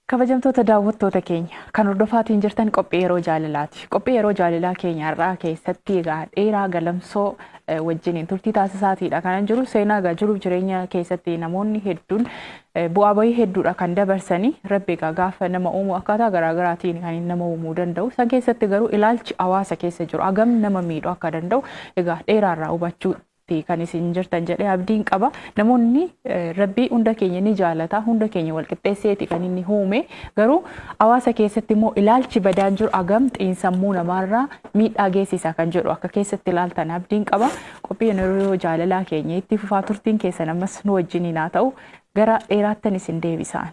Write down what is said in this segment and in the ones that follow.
Kabajamtoota daawwattoota keenya kan hordofaatiin jirtan qophii yeroo jaalalaati. Qophii yeroo jaalalaa keenya irraa keessatti egaa dheeraa galamsoo wajjiniin turtii taasisaatiidha kanan jiru. Seenaa egaa jiruuf jireenya keessatti namoonni hedduun bu'aa bahii hedduudha kan dabarsanii. Rabbi egaa gaafa nama uumu akkaataa garaagaraatiin kan nama uumuu danda'u. San keessatti garuu ilaalchi hawaasa keessa jiru hagam nama miidhuu akka danda'u egaa dheeraarraa hubachuu tti kan isin jirtan jedhee abdiin qaba. Namoonni Rabbii hunda keenya ni jaalata, hunda keenya wal qixxeesseeti kan inni uume. Garuu hawaasa keessatti immoo ilaalchi badaan jiru hagam xiinsammuu namaarraa miidhaa geessisa kan jedhu akka keessatti ilaaltan abdiin qaba. Qophiin yeroo jaalalaa keenya itti fufaa turtiin keessan ammas nu wajjiniin haa ta'u. Gara dheeraattan isin deebisaan.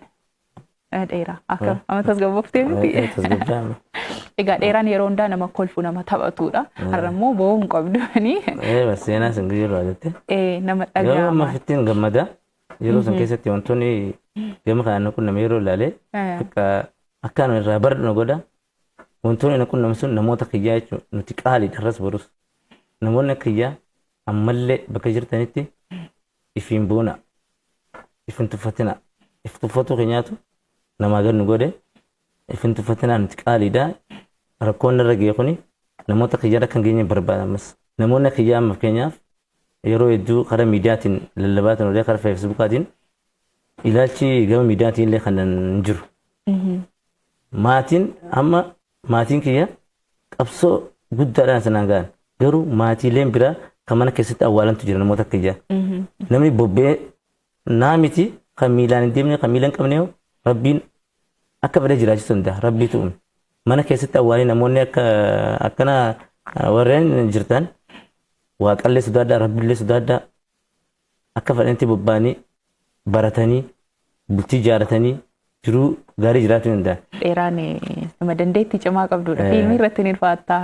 Dheeraa akkam amma tasgabbooftee miti. Tasgabbaa'ama. Egaa dheeraan yeroo hundaa nama kolfu nama taphatudha. Har'a immoo boo'uu hin qabdu. Ee seenaa sin guyyuu jette. Nama Yeroo amma dhaga'ama. fittiin gammada. Yeroo san keessatti wantoonni gama kanaan na qunname yeroo ilaalee akka akkaan irraa baradhu na godha. Wantoonni na qunname sun namoota kiyyaa jechuun nuti qaaliidha irras borus. Namoonni akka kiyyaa ammallee bakka jirtanitti ifiin boona. If hin tuffatina. If tuffatuu keenyaatu namaa gad nu godhe. If hin tuffatinaa nuti qaaliidha. Rakkoon narra ga'e kuni namoota kiyyarra akka hin geenye barbaada ammas. Namoonni kiyyaa amma fakkeenyaaf yeroo hedduu karaa miidiyaatiin lallabaa turan karaa feesbuukaatiin ilaalchi gama miidiyaatiin illee kan hin jiru. Maatiin amma Maatiin kiyya qabsoo guddaadhaan sanaan ga'an. Garuu maatiileen biraa kan mana keessatti awwaalantu jira namoota akka kiyyaa. Namni bobbee naa miti kan miilaan hin deemne kan miila hin qabne hoo rabbiin akka fedhe jiraachisuu danda'a. Rabbiitu uume. Mana keessatti awwaalii namoonni akka akkana warreen jirtan waaqallee sodaadhaa rabbillee sodaadhaa akka fedhanitti bobba'anii baratanii bultii ijaaratanii jiruu gaarii jiraachuu danda'an. Dheeraan nama dandeettii cimaa qabdudha. Fiilmii irratti ni hirmaatta,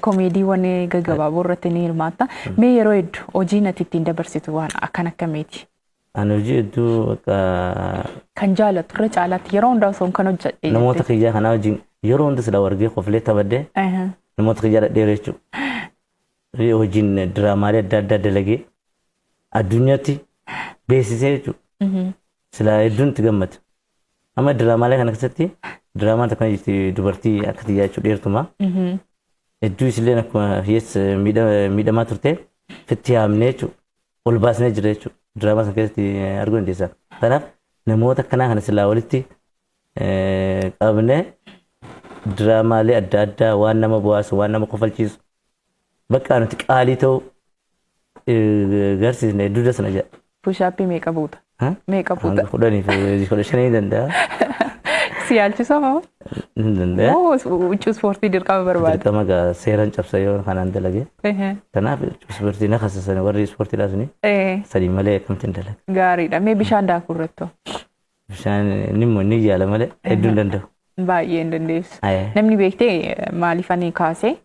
komeediiwwan gaggabaaboo irratti ni hirmaatta. Mee yeroo hedduu hojiin ati ittiin dabarsitu waan akkan akkamiiti? Ani hojii hedduu bakka Kan jaalatu irra caalaatti yeroo hundaa osoo kan hojjedhe. Namoota kiyyaa kanaa wajjin yeroo hunda silaa wargee koflee taphadhee namoota kiyyaa dhadheera jechuudha. Hojiin diraamaalee adda addaa dalagee addunyaatti beeksisee jechuudha. Silaa hedduun itti gammada. Amma diraamaalee kana keessatti diraamaan tokko ni jirti dubartii akka tiyyaa jechuudha dheertuma. Hedduu isilleen akkuma hiyyeessa miidhamaa turte fitti yaamnee jechuudha. Ol baasnee jira jechuudha. Diraamaa sana keessatti arguu dandeessa. Kanaaf namoota akkanaa kana silaa walitti qabnee diraamaalee adda addaa waan nama bohaarsu waan nama kofalchiisu bakka nuti qaalii ta'uu garsiisne hedduu dasna jedha. Pushaappii meeqa buuta? Meeqa buuta? Hanga kudhanii fi kudha shanii ni danda'a. Si yaalchisa moo? Ni danda'a. Moo huccuu ispoortii dirqama barbaada? Dirqama gaa seeran cabsa yoo kanaan dalage. Kanaaf ispoortii na kasasan warri ispoortiidhaa suni sadii malee akkamitti hin dalaga. Gaariidha. Mee bishaan daakuu irratti hoo? Bishaan ni immoo ni yaala malee hedduu hin danda'u. Baay'ee hin dandeessu. Ayee. Namni beektee maaliif ani kaasee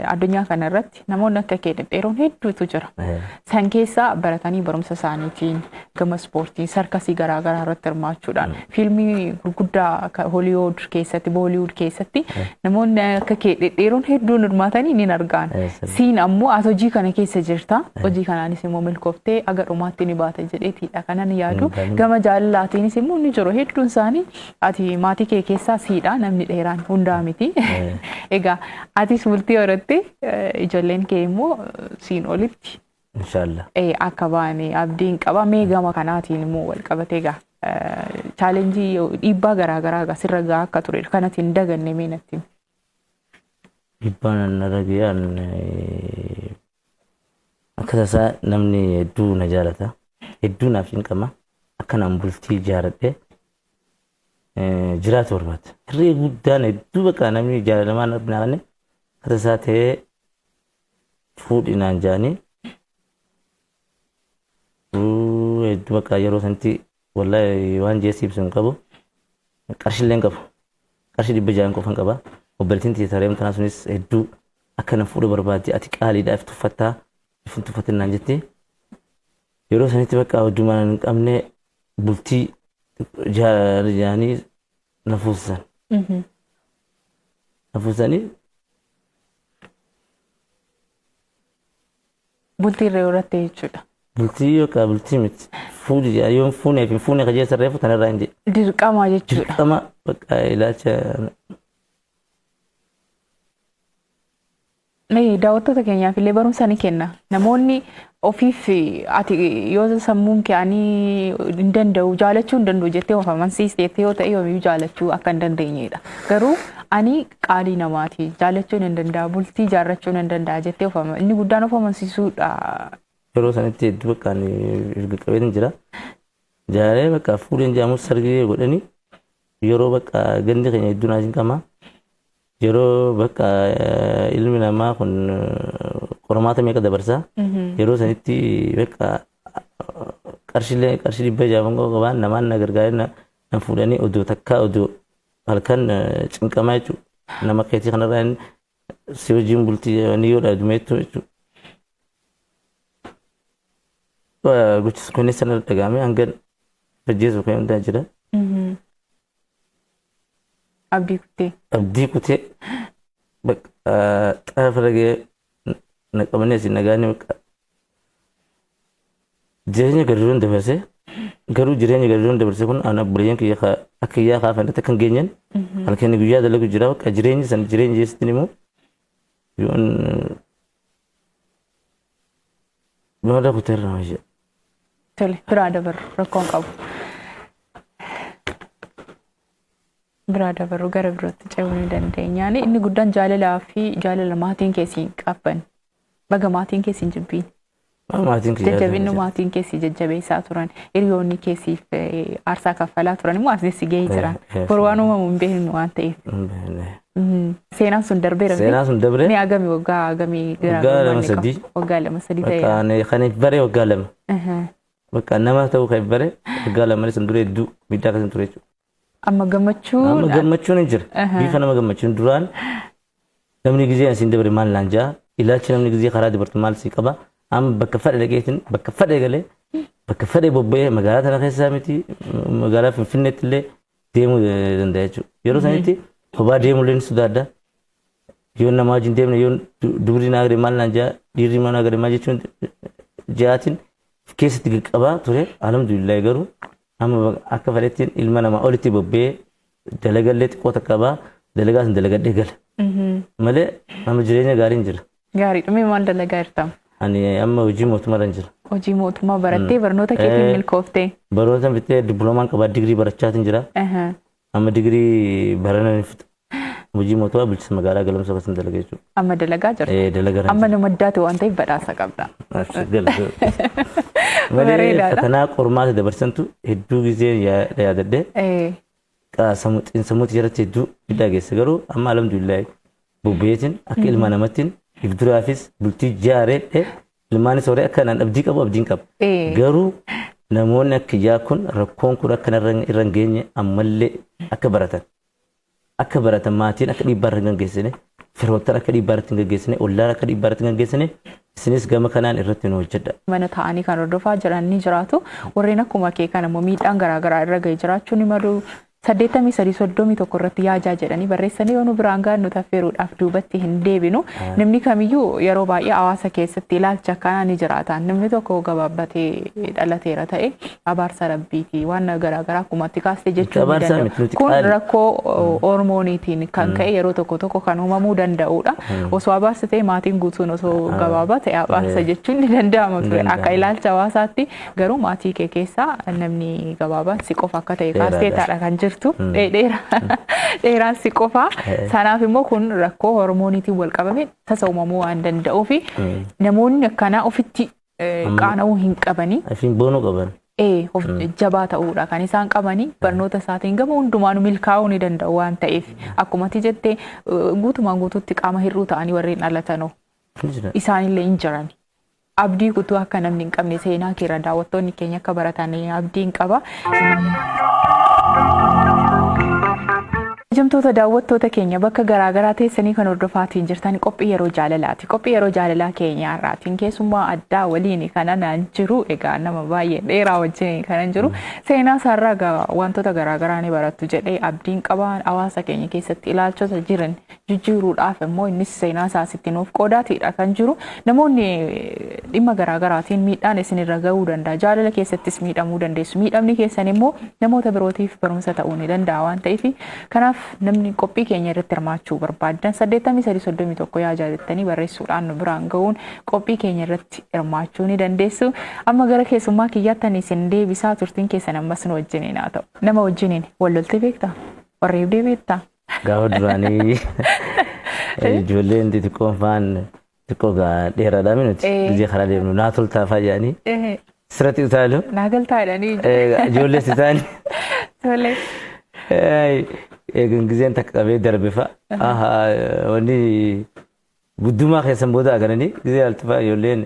addunyaa kana irratti namoonni akka kee dhedheeroon hedduutu jira. Ayee. San keessaa baratanii barumsa isaaniitiin gama ispoortii sarkasii garaagaraa irratti hirmaachuudhaan fiilmii gurguddaa akka Holiiwud keessatti Booliwud keessatti namoonni akka kee dhedheeroon hedduun hirmaatanii ni argaan. Ayee, sirrii. Siin ammoo ati hojii kana keessa jirta. Hojii kanaanis immoo milkooftee aga dhumaatti ni baata jedheetiidha kanan yaadu. Gama jaalalaatiinis immoo ni jiru. Hedduun isaanii ati maatii kee keessaa siidha namni dheeraan hundaa miti. Egaa atis bultii horatte ijoolleen kee immoo siin olitti Inshaallah. akka ba'an abdiin qaba. Mee gama kanaatiin immoo wal qabatee egaa chaalenjii dhiibbaa garaagaraa egaa sirra gahaa akka ture kanatti hin daganne mee natti himi. Dhiibbaan narra ga'e akka tasaa namni hedduu na jaalata. Hedduu naaf cinqama. Akka naan bultii ijaaradhee jiraatu barbaada. Hirree guddaan hedduu bakka namni jaalalamaa na kenne akka tasaa ta'ee fuudhi naan jaanii hedduu bakka yeroo sanatti wallahi waan jeessi ibsu hin qabu. Qarshillee hin qabu. Qarshii 600 qofan qaba. Obboleettiin tiyya tareem tanaa sunis hedduu akka na fuudhu barbaaddi. Ati qaaliidha if tuffattaa if hin tuffatin naan jetti. Yeroo sanitti bakka hojjumaan hin qabne bultii jaanii na fuusisan. Na fuusisanii Bultii irra horatte jechuudha. Bultii yookaan bultii miti. Fuudhi jedha yoon fuunee fi hin fuune ka jeessa reefu tanarraa hin jedhe. Dirqama jechuudha. Dirqama bakka ilaalcha Mee daawwattoota keenyaaf illee barumsa ni kenna. Namoonni ofiif ati yoo sammuun kee ani hin danda'u jaalachuu hin danda'u jettee of amansiisteetti yoo ta'e yoomiyyuu jaalachuu akka hin dandeenyedha. Garuu ani qaalii namaati jaalachuu nan danda'a bultii ijaarrachuu nan danda'a jettee of inni guddaan of amansiisuudha. Yeroo sanitti hedduu bakka ani erga qabeetin jira. Jaalee bakka fuudheen jedhamu sargii godhanii yeroo bakka gandi keenya hedduu naa cinqama. Yeroo bakka ilmi namaa kun qormaata meeqa dabarsa. Yeroo sanitti bakka qarshiilee qarshii 600 qabaan namaan na gargaaree na fuudhanii odoo takkaa odoo halkan cinqamaa jechuudha. Nama keetii kanarraa si wajjin bultii ni yoo dhaabdumeettu jechuudha. Gochis kunis sana dhaga'amee hanga ajjeesuuf kan hundaa jira. Abdii kuttee. Abdii kutee bakka xarafa dhagee na qabanii asii nagaanii bakka jireenya gadiroon dabarse garuu jireenya gadiroon dabarse kun ana obboleeyyan kiyya akka kiyyaa kaafan irratti akka hin geenyen halkan guyyaa dalagu jira bakka jireenyi san jireenya jeessitti immoo yoon booda kuteerra hojii. Tole biraa dabarru rakkoon qabu. Biraa dabarru gara birootti ce'uu ni dandeenya. Inni guddaan jaalalaa fi jaalala maatiin keessi qaban. Baga maatiin keessi hin jibbiin. Maatiin kiyyaa Jajjabinni maatiin keessi jajjabeessaa turan. Hiriyoonni keessiif aarsaa kaffalaa turan immoo asii gahee jira. Boru waan uumamu hin beeknu waan ta'eef. Seenaan sun darbeera. Seenaan sun dabree Mee agami waggaa agamii Waggaa lama sadii. Waggaa 2 3 ta'eera. Bakka ani kan if bare waggaa 2. Bakka nama ta'uu kan if bare waggaa 2 malee san dura hedduu miidhaa akkasii ture jechuudha. Amma gammachuun. Amma gammachuun hin jira. Bifa nama gammachuun duraan namni gizee asiin dabre maal naan jaa ilaalchi namni gizee karaa dabartu maal sii qaba amma bakka fadhe dhaqeetiin bakka fadhe galee bakka fadhe bobba'ee magaalaa tana keessaa miti magaalaa Finfinneetti illee deemuu danda'a jechuudha. Yeroo sanitti kophaa deemuu illee ni sodaadha. Yoo namaa wajjin deemne yoo dubri naa gade maal naan jaa dhiirri maal naa gade maal jechuun jaatiin keessatti qaqqabaa ture alhamdulillah garuu amma akka fedhettiin ilma namaa olitti bobba'ee dalagallee xiqqoo takka qabaa dalagaa san dalagadhee gala. Malee amma jireenya gaariin jira. Gaariidha. Mee maal dalagaa jirta? Ani amma hojii mootummaarra jira. Hojii mootummaa barattee barnoota keetiin milkooftee. Barnoota fixee dippiloomaan qabaa digirii barachaatiin jira. Amma digirii barana ni fixa. Hojii mootummaa bulchiinsa magaalaa Galamsoo keessatti dalaga jechuudha. Amma dalagaa jirta. Dalagaa Amma nama addaati waan ta'eef badhaasa qabda. Malee Bareedaadha. fatanaa qormaata dabarsantu hedduu gizee yaadadhee xiinsammuuti jalatti hedduu miidhaa geesse garuu amma alhamdulillah bobbeetiin akka ilma namattiin if duraafis bultii jaareedhe ilmaanis horee akka naan abdii qabu abdiin qaba. Garuu namoonni akka yaa kun rakkoon kun akka irra hin geenye ammallee akka baratan akka baratan maatiin akka dhiibbaa irra hin gaggeessine firoottan akka dhiibbaa irratti hin gaggeessine ollaan akka dhiibbaa irratti hin gaggeessine isinis gama kanaan irratti nu hojjedha. Mana taa'anii kan hordofaa jiran ni jiraatu. Warreen akkuma kee kan immoo miidhaan garaagaraa irra ga'e jiraachuu ni malu. 83 31 irratti yaajaa jedhanii barreessanii yoo nu biraan gaannu taffeeruudhaaf duubatti hin deebinu. Namni kamiyyuu yeroo baay'ee hawaasa keessatti ilaalcha akkanaa ni jiraata. Namni tokko gabaabbatee dhalateera ta'e abaarsa rabbiiti waan garaagaraa akkuma itti kaaste jechuu ni Abaarsaa danda'u. miti, nuti Kun qaali. rakkoo hormooniitiin kan ka'e yeroo tokko tokko kan uumamuu danda'udha. Osoo abaarsa ta'e maatiin guutuun osoo gabaabaa ta'e abaarsa jechuun ni danda'ama ture. Akka Danda'ama. ilaalcha hawaasaatti garuu maatii kee keessaa namni gabaabaan si qofa akka ta'e Dheeraadha. kaastee taadha kan jirtu. Dheeraan si qofa. Sanaaf immoo kun rakkoo hormooniitiin wal qabame tasa uumamuu waan danda'uu fi namoonni akkanaa ofitti qaana'uu hin qabanii. Afiin boonuu qaban. Of jabaa ta'uudha kan isaan qabanii barnoota isaatiin gama hundumaanuu milkaa'uu ni danda'u waan ta'eef akkuma ati jettee guutumaan guutuutti qaama hir'uu ta'anii warreen dhalatanoo Ni jira. isaanillee hin jiran. Abdii kutuu akka namni hin qabne seenaa keerra daawwattoonni keenya akka baratan abdiin qaba. Kabajamtoota daawwattoota keenya, bakka garaagaraa teessanii kan hordofaatiin jirtan qophii yeroo jaalalaati. Qophii yeroo jaalalaa keenya har'aatiin keessummaa addaa waliin kan anaan jiru, egaa nama baay'ee dheeraa wajjin kanan jiru, seenaa isaarraa egaa wantoota garaagaraa ni barattu jedhee abdiin qaba. Hawaasa keenya keessatti ilaalchota jiran jijjiiruudhaaf immoo innis seenaa isaa asitti nuuf qoodaatiidha kan jiru. Namoonni dhimma garaagaraatiin miidhaan isinirra gahuu danda'a. Jaalala keessattis miidhamuu dandeessu. Miidhamni keessan immoo namoota birootiif barumsa ta'uu ni danda'a waan ta'eef, kanaaf namni qophii keenya irratti hirmaachuu barbaaddan 8331 yaa jaalattanii barreessuudhaan nu biraan gahuun qophii keenya irratti hirmaachuu ni dandeessu. Amma gara keessummaa kiyyaatti isin deebisaa, turtiin keessan ammas nu wajjiniin haa ta'u. Nama wajjiniin wal loltee beektaa? Warreebdee beektaa? Gaafa duraanii ijoolleen xixiqqoon faan xiqqoo gaa dheeraadhaa nuti gizee karaa deemnu naa toltaa faa jedhanii sirratti utaalu. Naa galtaa jedhanii. Ijoollee si ta'anii. Tole. Eegan gizeen takka qabee darbe fa'a. Wanni guddummaa keessan booda agaranii gizee altu fa'a ijoolleen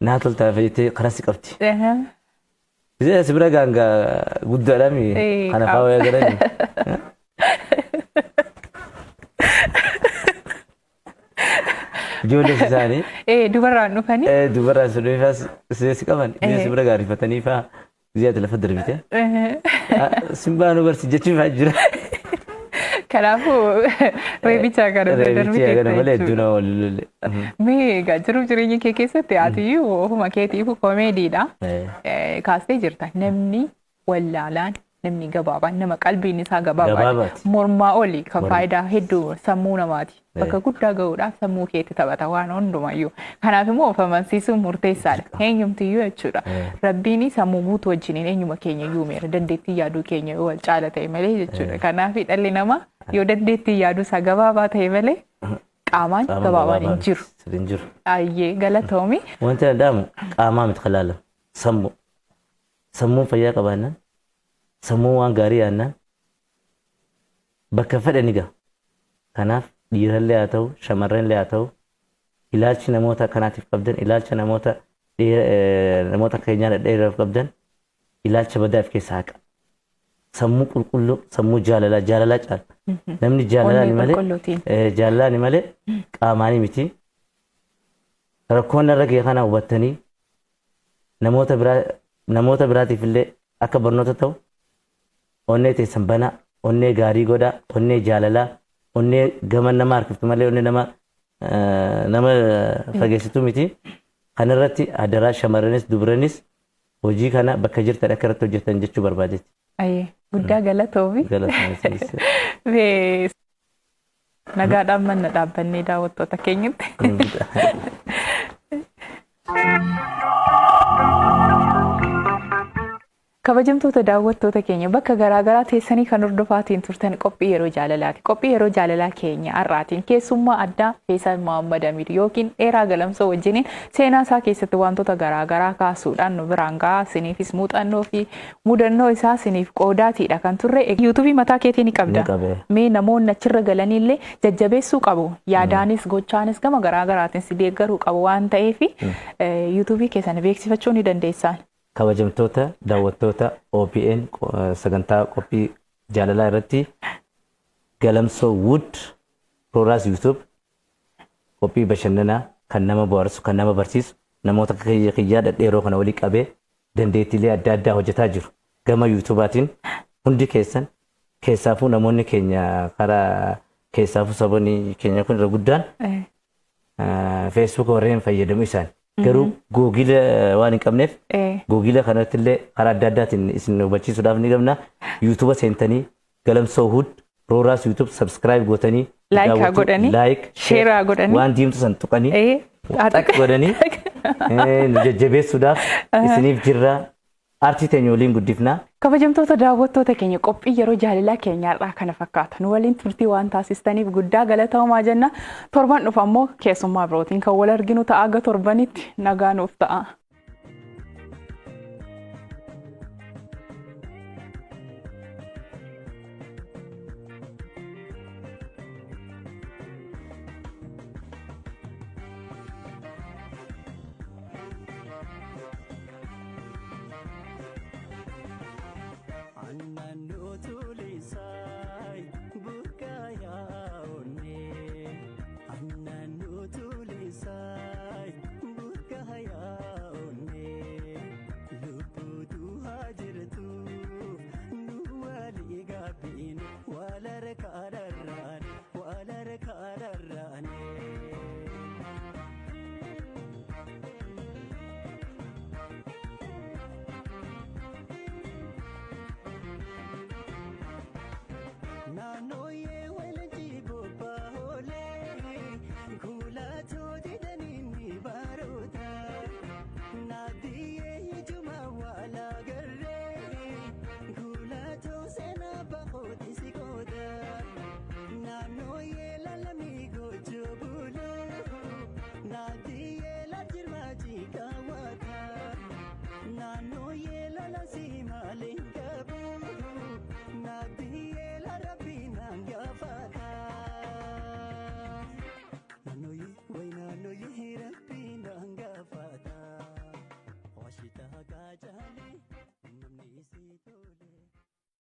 naa toltaa fa'a jettee karaa si qabdi. Gizee as bira gaangaa guddaadhaa mi kana fa'aa wayii agaranii. Ijoollee isaanii. Dubarraan dhufanii. Dubarraan sun dhufanii si qaban gizee si bira gaarifatanii fa'a gizee ati lafa darbite. Simbaa nu barsi jechuun fa'aa jira. Kanaafuu reebicha kana Reebichi kana malee hedduu nama wal lolle. Mee egaa jiruuf jireenya kee keessatti atiyyuu ofuma keetiif koomeediidha. Kaastee jirta. Namni wallaalaan, namni gabaabaan, nama qalbiin isaa gabaabaa Gabaabaati. mormaa oli kan Morma. faayidaa hedduu sammuu namaati. Bakka guddaa gahuudhaaf sammuu keetti taphata waan hundumayyuu. Kanaaf immoo of amansiisuun murteessaadha. Eenyumtiyyuu jechuudha. Rabbiin sammuu guutuu wajjiniin eenyuma keenya uumeera. Dandeettii yaaduu keenya yoo wal caala ta'e malee jechuudha. Kanaaf dhalli namaa yoo dandeettii yaaduu isaa gabaabaa ta'e malee qaamaan gabaabaan hin jiru. Hin jiru. Ayyee, galatoomi. Wanti danda'amu qaamaa miti kan laalamu sammuu. Sammuun fayyaa qabaannaan, sammuun waan gaarii yaadnaan bakka fedhe ni gaha. Kanaaf dhiirallee haa ta'u, shamarranillee haa ta'u, ilaalchi namoota akkanaatiif qabdan, ilaalcha namoota namoota keenyaa dhedheeraaf qabdan, ilaalcha badaa of keessaa haqa. Sammuu qulqulluu, sammuu jaalalaa, jaalalaa caala. Namni jaalalaani Onnee malee qulqulluutiin. Jaalalaani malee qaamaanii miti. Rakkoon narra ga'e kana hubattanii namoota biraa namoota biraatiif illee akka barnoota ta'u onnee teessan banaa, onnee gaarii godhaa, onnee jaalalaa, onnee gama nama harkiftu malee onnee nama fageessitu miti. Kanarratti adaraa shamarranis dubaranis hojii kana bakka jirtan akka irratti hojjetan jechuu barbaadetti. Ayyee, guddaa galatoomi. Galatoomi. Mee nagaadhaan manna dhaabbannee daawwattoota keenyatti. Kabajamtoota daawwattoota keenya, bakka garaagaraa teessanii kan hordofaatiin turtan qophii yeroo jaalalaati. Qophii yeroo jaalalaa keenya har'aatiin keessummaa addaa Feesal Mohammad Amiir yookiin Dheeraa Galamsoo wajjiniin seenaa isaa keessatti wantoota garaagaraa kaasuudhaan nu biraan gahaa, isiniifis muuxannoo fi mudannoo isaa isiniif qoodaatiidha kan turre. Yuutuubii mataa keetii ni qabda. Ni qabe. Mee namoonni achirra galaniillee jajjabeessuu qabu. Yaadaanis gochaanis gama garaagaraatiin si deeggaruu qabu waan ta'eef, yuutuubii keessan beeksifachuu ni dandeessaan. Kabajamtoota daawwattoota OBN, sagantaa qophii jaalalaa irratti Galamsoo Wood Rooraas YouTube qophii bashannanaa kan nama bohaarsu, kan nama barsiisu, namoota akka kiyya kiyyaa dhedheeroo kana walii qabee dandeettiilee adda addaa hojjetaa jiru. Gama YouTubeaatiin hundi keessan, keessaafuu namoonni keenya karaa keessaafuu saboonni keenya kun irra guddaan Facebook warreen fayyadamu isaan. Garuu Googila waan hin qabneef Googila kanatti illee karaa adda addaatiin isin hubachiisuudhaaf ni qabna. YouTube seentanii Galamsoo Hood Rooraas YouTube subscribe gootanii Like haa daawwachuu, godhanii, like, share haa godhanii. Waan diimtuu san tuqanii xaq godhanii nu jajjabeessuudhaaf isiniif jirra. Aartii teenya waliin guddifnaa. Kabajamtoota daawwattoota keenya, qophii yeroo jaalalaa keenya har'aa kana fakkaata. Nu waliin turtii waan taasistaniif guddaa galatoomaa jenna. Torban dhufu ammoo keessummaa birootiin kan wal arginu ta'a. Aga torbanitti nagaa nuuf ta'a.